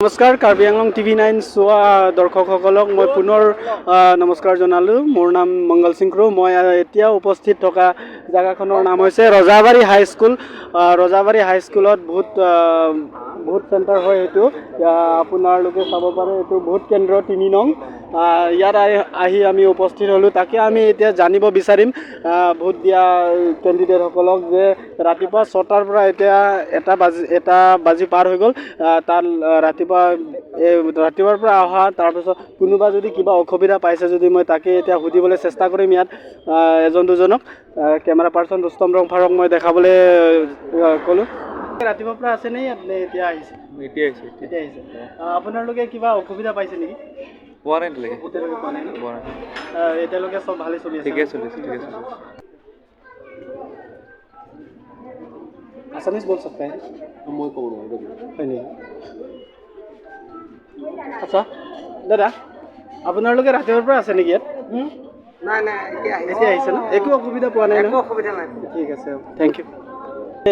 নমস্কাৰ, কাৰ্বি আংলং টিভি 9 চোৱা দৰ্শকসকলক মই পুনৰ নমস্কাৰ জনালোঁ। মোৰ নাম মংগল সিং ক্ৰ'। মই এতিয়া উপস্থিত থকা জেগাখনৰ নাম হৈছে ৰজাবাৰী হাইস্কুল। ৰজাবাৰী হাইস্কুলত ভোট চেণ্টাৰ হয় এইটো। আপোনালোকে চাব পাৰে, এইটো ভোট কেন্দ্ৰ 3 নং। ইয়াত আহি আমি উপস্থিত হ'লোঁ। তাকে আমি এতিয়া জানিব বিচাৰিম ভোট দিয়া কেণ্ডিডেটসকলক যে ৰাতিপুৱা 6টাৰ পৰা এতিয়া 1 বাজি পাৰ হৈ গ'ল। তাত ৰাতিপুৱা এই ৰাতিপুৱাৰ পৰা অহা, তাৰপিছত কোনোবা যদি কিবা অসুবিধা পাইছে যদি, মই তাকে এতিয়া সুধিবলৈ চেষ্টা কৰিম ইয়াত এজন দুজনক। কেমেৰা পাৰ্চন ৰুস্তম ৰংফাৰক মই দেখাবলৈ ক'লোঁ। ৰাতিপুৱাৰ পৰা আছে নে ইয়াত, নে এতিয়া আহিছে? এতিয়া আহিছে। এতিয়া আহিছে। আপোনালোকে কিবা অসুবিধা পাইছে নেকি? পোৱা নাই এতিয়ালৈকে। এতিয়ালৈকে পোৱা নাই ন? পোৱা নাই। এতিয়ালৈকে চব ভালেই চলি আছে? ঠিকে চলিছে, ঠিকে চলিছে। আছামিজ बोल सकता है? মই ক'ব নোৱাৰোঁ। হয় নেকি? আচ্ছা দাদা, আপোনালোকে ৰাতিপুৱাৰ পৰা আছে নেকি ইয়াত? নাই নাই, এতিয়া আহিছে। এতিয়া আহিছে ন? একো অসুবিধা পোৱা নাই ন? একো অসুবিধা নাই। ঠিক আছে, thank U.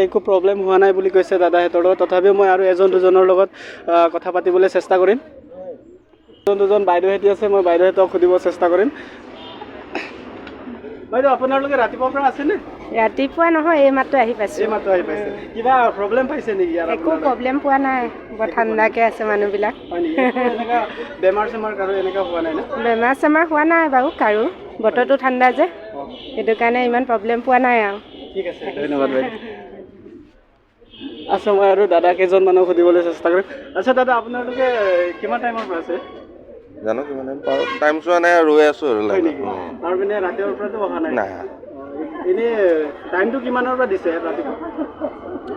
একো প্ৰব্লেম হোৱা নাই বুলি কৈছে দাদাহঁতৰ লগত। তথাপিও মই আৰু এজন দুজনৰ লগত কথা পাতিবলৈ চেষ্টা কৰিম। এজন দুজন বাইদেউহেঁতি আছে, মই বাইদেউহঁতক সুধিব চেষ্টা কৰিম। বাইদেউ, আপোনালোকে ৰাতিপুৱাৰ পৰা আছেনে? ৰাতিপুৱা নহয়, এই মাত্ৰ আহি পাইছোঁ। এই মাত্ৰ আহি পাইছে। কিবা প্ৰব্লেম পাইছে নেকি ইয়াত একো আপোনালোকে? প্ৰব্লেম পোৱা নাই, বৰ ঠাণ্ডাকৈ আছে মানুহবিলাক। হয় নেকি? একো এনেকা বেমাৰ চেমাৰ কাৰো এনেকা হোৱা নাই ন? বেমাৰ চেমাৰ হোৱা নাই বাৰু কাৰো। বতৰটো ঠাণ্ডা যে, সেইটো কাৰণে ইমান প্ৰব্লেম পোৱা নাই আৰু। ঠিক আছে, ধন্যবাদ বাইদেউ। আচ্ছা, মই আৰু দাদা কেইজনমানক সুধিবলৈ চেষ্টা কৰিম। আচ্ছা দাদা, আপোনালোকে কিমান টাইমৰ পৰা আছে? জানো কিমান টাইম, টাইম চোৱা নাই আৰু, ৰৈ আছোঁ আৰু হয় লাইনত। নেকি? তাৰ মানে ৰাতিপুৱাৰ পৰাতো অহা নাই? নাই। এনেই টাইমটো কিমানৰ পৰা দিছে ৰাতিপুৱা?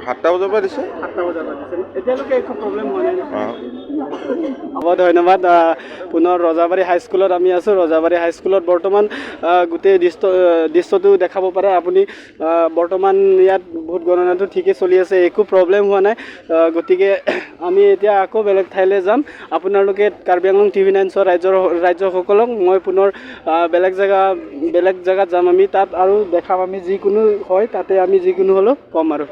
7টা বজাৰ পৰা দিছে। 7টা বজাৰ পৰা দিছে ন? এতিয়ালৈকে একো প্ৰব্লেম হোৱা নাই ন? অঁ। হ'ব, ধন্যবাদ। পুনৰ ৰজাবাৰী হাইস্কুলত আমি আছোঁ। ৰজাবাৰী হাইস্কুলত বৰ্তমান গোটেই দৃশ্যটো দেখাব পাৰে আপুনি। বৰ্তমান ইয়াত ভোট গণনাটো ঠিকেই চলি আছে, একো প্ৰব্লেম হোৱা নাই। গতিকে আমি এতিয়া আকৌ বেলেগ ঠাইলৈ যাম। আপোনালোকে কাৰ্বি আংলং টিভি 9 চোৱা ৰাজ্যসকলক মই পুনৰ বেলেগ জেগাত যাম আমি। তাত আৰু দেখাম আমি, যিকোনো হয় তাতে আমি যিকোনো হ'লেও ক'ম আৰু।